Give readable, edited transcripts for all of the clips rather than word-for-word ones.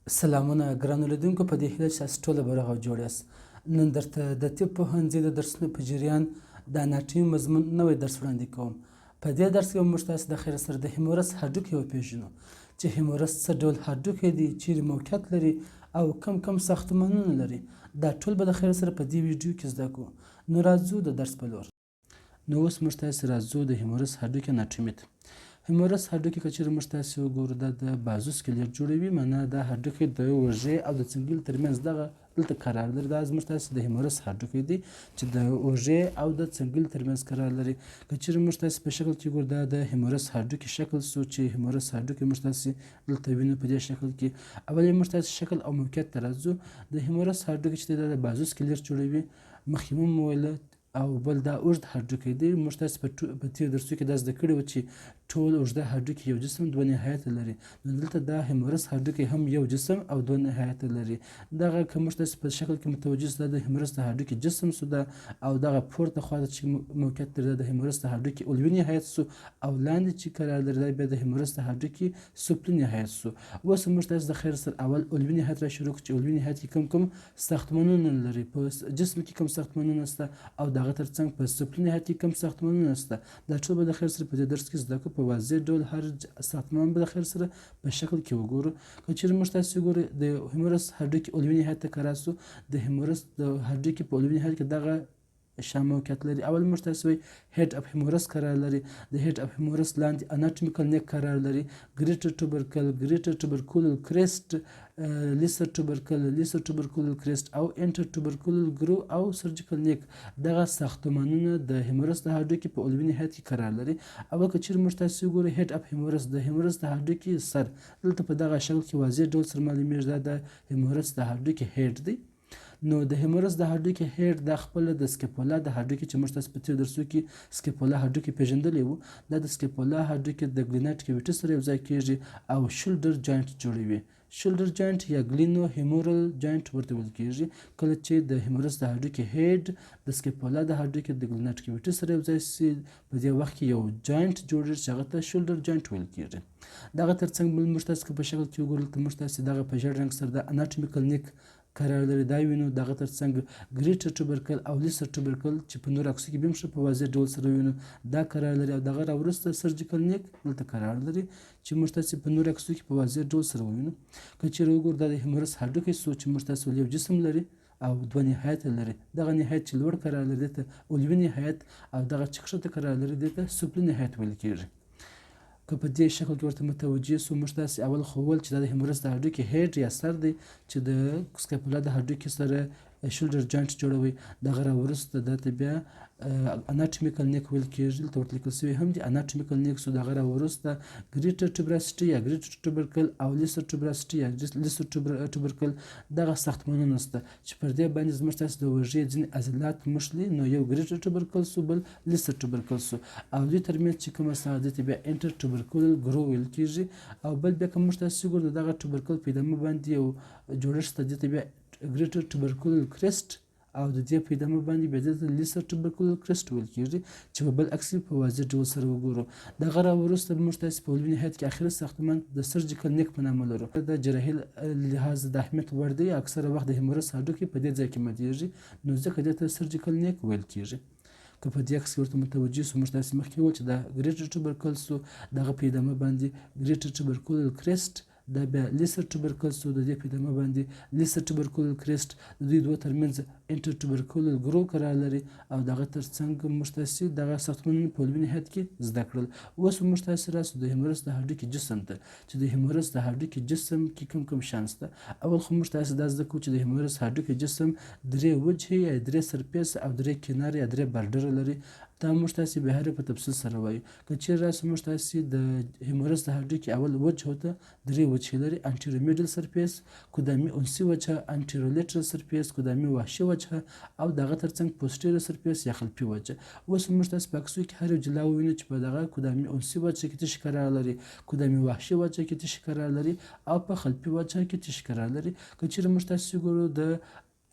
سلامونه ګرانو لیدونکو، په دې هیله چې تاسو ټوله به روغ او جوړ یاست. نن درته د طب پوهنځي د درسونو په جریان د اناټومي مضمون نوی درس وړاندې کوم. په دې درس کې به موږ تاسو د خیره سره د هیمورس هډوکی وپیژنو چې هیمورس څه ډول هډوکی دی، چیرې موقعیت لري او کم کم ساختمانونه لري. دا ټول به د خیره سره په دې ویډیو کې زده کړو. نو راځو د درس په لور. نو اوس موږ تاسې راځو د هیمورس هډوکي اناټومي ته. هیمورس هډوکي که چېرې موږ تاسې وګورو، دا د بازو سکلیټ جوړوي، معنا دا هډوکی د اوږې او د څنګلې ترمنځ دغه دلته قرار لري. دا زموږ تاسې د هیمورس هډوکی دی چې د اوږې او د څنګلې ترمنځ قرار لري. که چېرې موږ تاسې په شکل کې ګورو، دا د هیمورس هډوکي شکل سو چې هیمورس هډوکی موږ تاسې دلته وینو په دې شکل کې. اول یې موږ تاسې شکل او موقعیت ته راځو. د هیمورس هډوکی چې دا د بازو سکلیټ جوړوي، مخکې مو وویل، او بل دا اوږد هډوکی دی. موږ تاسو په تېرو درسو کې دا زده کړي وو چې ټول اوږده هډوکي یو جسم دوه نهایته لري. نو دلته دا هیمورس هډوکی هم یو جسم او دوه نهایته لري. دغه که موږ تاسو په شکل کې متوجه سو، دا د هیمورس د هډوکي جسم سو دا، او دغه پورته خواته چې موقعیت لري دا د هیمورس د هډوکي علوي نهایت سو، او لاندې چې قرار لري دا بیا د هیمورس د هډوکي سفلي نهایت سو. اوس موږ تاسو د خیر سره اول علوي نهایت را شروع کړو چې علوي نهایت کې کوم کوم ساختمانونه لري، په جسم کې کوم ساختمانونه شته او د هغه ترڅنګ په سفلي نهایت کې کوم ساختمانونه شته. دا ټول به د خیر سره په دې درس کې زده کړو. په واضح ډول هر ساختمان به د خیر سره په شکل کې وګورو. که چیرې موږ تاسو وګورو، د هیمورس هډوکي علوي نهایت ته که راسو، د هیمورس د هډوکي په علوي نهایت کې دغه شان موقعیت لري. اول موږ تاسو وایي هیډ اف هیمورس قرار لري. د هیډ اف هیمورس لاندې اناټومیکل نیک قرار لري، ګریټر ټوبرکل، ګریټر ټوبرکولل کریسټ، لیسر ټوبرکل، لیسر ټوبرکولل کریسټ او انټر ټوبرکولل ګرو او سرجیکل نیک. دغه ساختمانونه د هیمورس د هډوکي په علوي نهایت کې قرار لري. اول که چیرې موږ تاسو وګورو هیډ اف هیمورس، د هیمورس د هډوکي سر دلته په دغه شکل کې واضح ډول سره معلومیږي. دا د هیمورس د هډوکي هیډ دی. نو د هیمورس د هډوکي هیډ دا خپله د سکیپولا د هډوکي چې موږ تاسو په تېرو درسو کې سکیپولا هډوکي پېژندلی وو، دا د سکیپولا هډوکي د ګلینایډ کیویټي سره یو ځای کېږي او شولډر جاینټ جوړوي. شولډر جاینټ یا ګلینو هیمورل جاینټ ورته ویل کېږي. کله چې د هیمورس د هډوکي هیډ د سکیپولا د هډوکي د ګلینایډ کیویټي سره یو ځای شي، په دې وخت کې یو جاینټ جوړېږي چې هغه ته شولډر جاینټ ویل کېږي. دغه ترڅنګ بل موږ تاسو که په شکل کې وګورو، دلته موږ تاسو دغه په ژړ رنګ سره د اناټومیکل نیک قرار لري دا وینو. دغه ترڅنګ ګریټر ټوبرکل او لیسر ټوبرکل چې په نورو عکسو کې به هم ښه په واضح ډول سره وینو دا قرار لري، او دغه را وروسته سرجیکل نیک دلته قرار لري چې موږ تاسې په نورو عکسو کې په واضح ډول سره ووینو. که چیرې وګورو، دا د هیمورس هډوکی سو چې موږ تاسو یو جسم لري او دوه نهایت لري. دغه نهایت چې لوړ قرار لري دې ته علوي نهایت او دغه چې کښته قرار لري دې ته سفلي نهایت ویل کیږي. که په دې شکل کې ورته متوجه سو، موږ تاسې اول خو وویل چې دا د هیمورس د هډوکي هیډ یا سر دی چې د سکاپولا د هډوکي سره شولډر جوینټ جوړوي. دغه را وروسته دا ته بیا اناټومیکل نیک ویل کېږي، دلته ورته لیکل شوي هم دي اناټومیکل نیک سو. دغه را وروسته ګریټر ټوبراسټي یا ګریټر ټوبرکل او لیسر ټوبراسټي یا لیسر ټوبرکل دغه ساختمانونه شته چې پر دې باندې زموږ تاسو د اوږې ځینې عضلات مښلي. نو یو ګریټر ټوبرکل سو، بل لیسر ټوبرکل سو، او دوی ترمنځ چې کومه ساحه دې ته بیا انټر ټوبرکولل ګرو ویل کېږي. او بل بیا که موږ تاسو وګورو، د دغه ټوبرکل په ادامه باندې یو جوړښت ته دې ته بیا ګریټر ټوبرکولل کریسټ او د دې په ادامه باندې بیا دلته لیسر ټوبرکولر کرسټ ویل کېږي چې په بل عکس کې په واضح ډول سره وګورو. دغه را وروسته به موږ تاسې په علوي نهایت کې اخري ساختمان د سرجیکل نیک په نامه لرو. د جراحي لحاظ د اهمیت وړ دی، اکثره وخت د هیمورس هډوکی په دې ځای کې ماتېږي، نو ځکه دې ته سرجیکل نیک ویل کېږي. که په دې عکس کې ورته متوجه سو، موږ تاسې مخکې وویل چې دا ګریټر ټوبرکل سو، دغه په ادامه باندې ګریټر ټوبرکولر کرسټ، دا بیا لیسر ټوبرکل سو، د دې په ادامه باندې لیسر ټوبرکولر کریسټ، د دوی دوو ترمنځ انټر ټوبرکولر ګرو قرار لري، او دغه ترڅنګ موږ تاسې دغه ساختمانونه په علوي نهایت کې زده کړل. اوس موږ تاسې راسو د هیمورس د هډوکي جسم ته چې د هیمورس د هډوکي جسم کې کوم کوم شیان شته. اول خو موږ تاسې دا زده کوو چې د هیمورس هډوکي جسم درې وجهې یا درې سرپیس او درې کنارې یا درې بارډره لري. دا موږ تاسې بیا هر په تفصیل سره وایو. که چیرې راسو موږ تاسې د هیمورس د هډوکي اول وجهو ته، درې وجهې لري: انټیرومیډل سرفیس قدامي انسي وجهه، انټیرولیټرل سرفیس قدامي وحشي وجهه، او د هغه ترڅنګ پوسټیریر سرفیس یا خلفي وجهه. اوس موږ تاسې په عکسو کې هر یو جلا ووینو چې په دغه قدامي انسي وجهه کې څه شي قرار لري، قدامي وحشي وجهه کې څه شي قرار لري او په خلفي وجهه کې څه شي قرار لري. که چیرې موږ تاسې وګورو د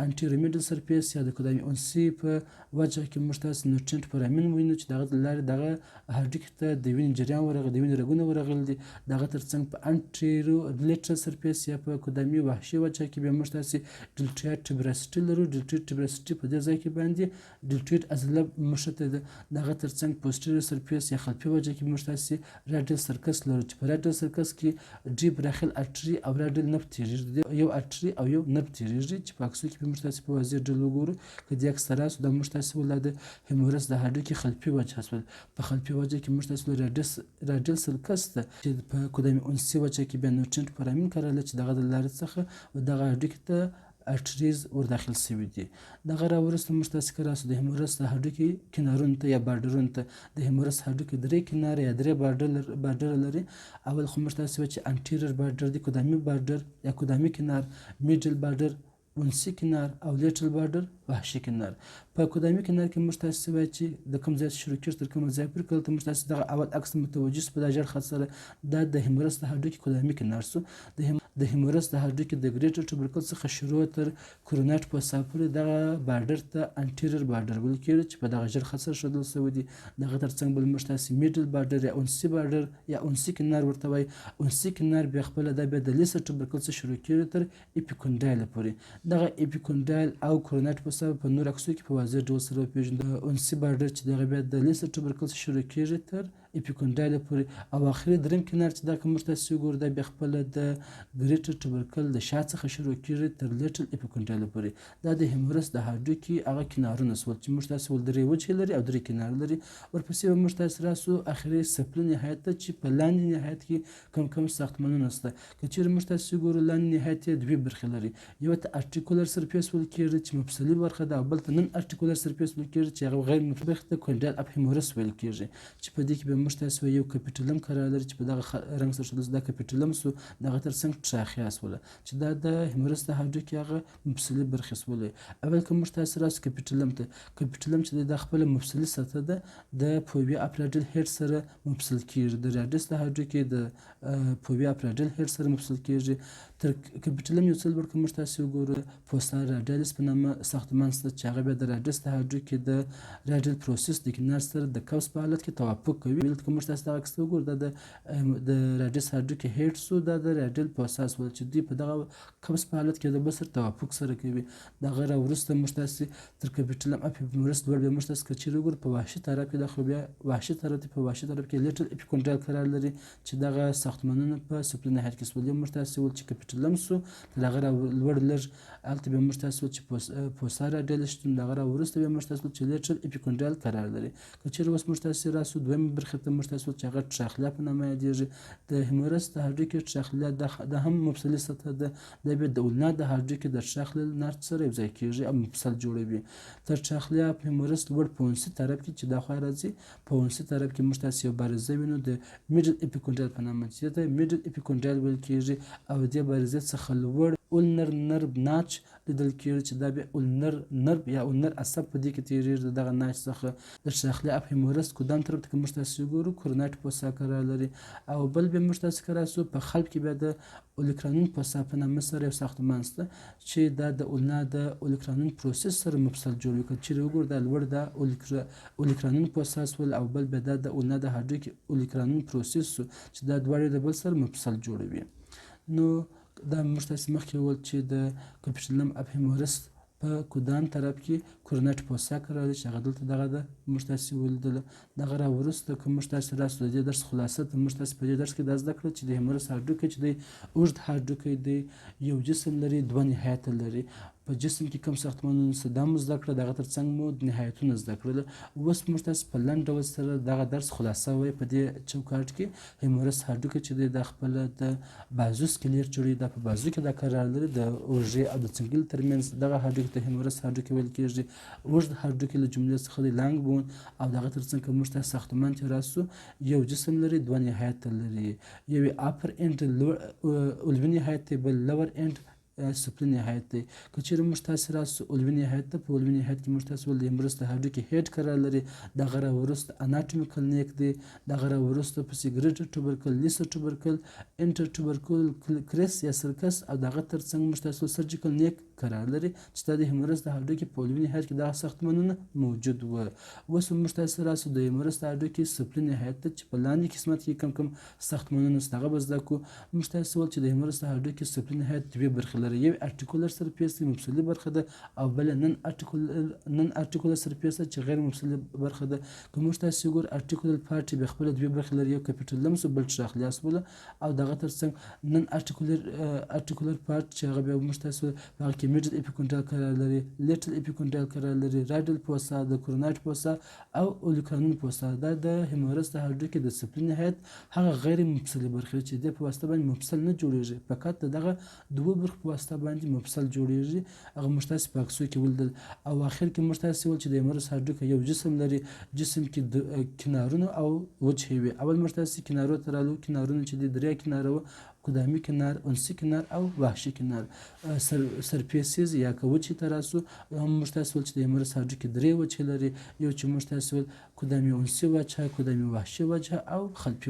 anteromedial surface یا د قدامي انسي په وجه کې موږ تاسو nutrient foramen وینو چې دغه لارې دغه هډوکي ته د وینې جریان ورغی، د وینې رګونه ورغلي دي. د هغه ترڅنګ په anterolateral surface یا په قدامي وحشي وجه کې بیا موږ تاسو deltoid tuberosity لرو. deltoid tuberosity په دې ځای کې باندې deltoid عضله مښته ده. د هغه ترڅنګ posterior surface یا خلفي وجه کې موږ تاسو radial sulcus لرو چې په radial sulcus کې deep brachial artery او radial nerve تیریږي. یو artery او یو nerve تیریږي چې په عکسو کې به موږ تاسو په واضح ډول وګورو. که دې عکس ته راسو، دا موږ تاسو ولا د humerus د هډوکي خلفي وجه شول. په خلفي وجه کې موږ تاسو radial sulcus ته چې په قدامي انسي وجه کې بیا nutrient foramen قرار چې دغه د لارې څخه دغه هډوکي ته arteries ورداخل شوي دي. دغه را وروسته موږ تاسو که راسو د humerus د هډوکي کنارونو ته یا border ونو ته، د humerus هډوکي درې کناره یا درې border لري. اول خو موږ تاسو چې anterior border دی، قدامي border یا قدامي کنار، medial border انسي کنار او lateral border وحشي کنار. په قدامي کنار کې موږ تاسو وایي چې د کوم ځای شروع کېږي تر کومه ځای پورې، کله ته موږ تاسو دغه اول عکس متوجه شو په دا ژړ خط سره، دا د humerus د هډوکي قدامي کنار شو. د humerus د هډوکي د greater tubercle څخه شروع تر coronoid fossa پورې دغه border ته anterior border ویل کېږي چې په دغه ژړ خط سره ښودل شوی دی. دغه ترڅنګ بل موږ تاسو medial border یا انسي border یا انسي کنار ورته وایي. انسي کنار بیا خپله دا بیا د lesser tubercle څخه شروع کېږي تر epicondyle پورې. دغه epicondyle او coronoid fossa په نور عکسو کې په واضح ډول سره وپېژنو. انسي border چې دغه بیا د lesser tubercle څخه شروع کېږي تر epicondyle پورې، او اخري دریم کنار چې دا که موږ تاسو وګورو، دا بیا خپله د greater tubercle د شا څخه شروع کېږي تر lateral epicondyle پورې. دا د humerus د هډوکي هغه کنارونه شول چې موږ تاسو ول درې وجهې لري او درې کنار لري. ورپسې به موږ تاسو راسو اخري سفلي نهایت ته چې په لاندې نهایت کې کم کم ساختمانونه شته. که چیرې موږ تاسو وګورو، لاندې نهایت یې دوې برخې لري. یو ته articular surface ویل کېږي چې مفصلي برخه ده، او بل ته non articular surface ویل کېږي چې هغه غیر مفصلي برخې ته condyle of humerus ویل کېږي چې په دې کې بیا موږ تاسو یو capitulum قرار لري چې په دغه رنګ سره ښودل، دا capitulum سو. دغه تر څنګ trachea سوله چې دا د humerus د هډوکي هغه مفصلي برخې سولې. اول که موږ تاسو راسو capitulum ته، capitulum چې دا خپله مفصلي سطح ده، د fovea of radial head سره مفصل کېږي. د radius د هډوکي د fovea of radial head سره مفصل کېږي. تر capitulum یو څه لوړ که موږ تاسو وګورو، fossa radialis په نامه ساختمان شته چې هغه بیا د radius د هډوکي د radial process د کنار سره د قوس په حالت کې توافق کوي. که موږ تاسو دغه عکس ته وګورو، دا د radius هډوکي head سو، دا د radial fossa سول چې دوی په دغه قوس په حالت کې د بل سره توافق سره کوي. دغه را وروسته موږ تاسو تر capitulum of humerus لوړ بیا موږ تاسو که چیرې وګورو په وحشي طرف کې، دا خو بیا وحشي طرف دی، په وحشي طرف کې lateral epicondyle قرار لري چې دغه ساختمانونه په سفلي نهایت کې سول. یو موږ تاسو ول چې capitulum سو، تر هغه را لوړ لږ هلته بیا موږ تاسو چې fossa radialis شتون، دغه را وروسته بیا موږ تاسو چې lateral epicondyle قرار لري. که چیرې اوس موږ تاسو راسو دویمې برخې ته، موږ تاسو چې هغه trochlea په نامه یادېږي. د humerus د هډوکي trochlea د هم مفصلي سطح ده. دا بیا د ulna د هډوکي د trochlear notch سره یو ځای کېږي او مفصل جوړوي. تر trochlea of humerus لوړ په انسي طرف کې چې دا خوا راځي، په انسي طرف کې موږ تاسو یو بارزه وینو د medial epicondyle په نامه چې ته medial epicondyle ویل کېږي، او دې بارزې څخه لوړ ulnar nerve notch لیدل کېږي چې دا بیا ulnar nerve یا ulnar عصب په دې کې تېرېږي. د دغه notch څخه د trochlea of humerus قدام طرف ته که موږ تاسو وګورو، coronoid fossa قرار لري. او بل بیا موږ تاسو که راسو په خلف کې بیا د olecranon fossa په نامه سره یو ساختمان شته چې دا د ulna د olecranon process سره مفصل جوړوي. که چیرې وګورو، دا لوړ دا olecranon fossa سول او بل بیا دا د ulna د هډوکي olecranon process سو چې دا دواړه د بل سره مفصل جوړوي. نو دا موږ تاسو مخکې وویل چې د capitulum of humerus په کدام طرف کې coronoid fossa قرار لري چې هغه دلته دغه ده موږ تاسو ولیدله. دغه را وروسته که موږ تاسو راسو د دې درس خلاصه ته، موږ تاسو په دې درس کې دا زده کړه چې د humerus هډوکی چې دی اوږد هډوکی دی، یو جسم لري، دوه نهایته لري. په جسم کې کوم ساختمانونه څه دا مو زده کړه، دغه تر څنګ مو نهایتونه زده کړل. اوس موږ تاسو په لنډ ډول سره دغه درس خلاصه وایي. په دې چوکاټ کې humerus هډوکی چې دی دا خپله د بازو skelet جوړوي، دا په بازو کې دا قرار لري، د اوږې او د څنګلې ترمنځ دغه هډوکي ته humerus هډوکی ویل کېږي. اوږد هډوکی له جملې څخه دی، long bone. او دغه تر څنګ که موږ ته ساختمان ته راسو، یو جسم لري، دوه نهایت لري، یو upper end علوي نهایت دی، بل lower end سفلي نهایت دی. که چیرې موږ تاسې راسو علوي نهایت ته، په علوي نهایت کې موږ تاسې ول د humerus د هډوکي head قرار لري. دغه را وروسته anatomical neck دی، دغه را وروسته پسې greater tubercle، lesser tubercle، intertubercle crease یا sulcus، او دغه تر څنګ موږ تاسو surgical neck. قرار لري چې دا د هیمرس د هډوکي په علوي نهایت کې دغه ساختمانونه موجود و. اوس موږ تاسو راسو د هیمرس د هډوکي سفلي نهایت ته چې په لاندې قسمت کې کم کم ساختمانونه شته هغه به زده کړو. موږ تاسو ول چې د هیمرس د هډوکي سفلي نهایت دوې برخې لري، یو ارټیکولر سرفیس دی، مفصلي برخه ده، او بله نن ارټیکولر سرفیس ده چې غیر مفصلي برخه ده. که موږ تاسو وګورو ارټیکولر پارټ بیا خپله دوې برخې لري، یو کپیټلم سو بل ټراخلیاس بوله، او دغه ترڅنګ نن ارټیکولر پارټ چې هغه بیا موږ تاسو په هغه کې میډل اپیکونډایل قرار لري، لیټرل اپیکونډایل قرار لري، رایډل پوسا، د کورونایډ پوسا او اولیکرانون پوسا. دا د هیمورس د هډوکي د سفلي نهایت هغه غیر مفصلي برخې چې د په واسطه باندې مفصل نه جوړیږي، فقط د دغه دوو برخو په واسطه باندې مفصل جوړیږي. هغه موږ تاسو په عکسو کې ولیدل. او اخر کې موږ تاسو ول چې د هیمورس هډوکی یو جسم لري، جسم کې د کنارونو او وجهې وي. اول موږ تاسو کنارو ته رالو، کنارونه چې دي درې کناره وو، قدامي کنار، انسي کنار او وحشي کنار. سرفیسز یا که وچې ته راسو، هم موږ تاسو ول چې د هیمورس هډوکي درې وجهې لري، یو چې موږ تاسو ول قدامي انسي وجهه، قدامي وحشي وجهه او خلفي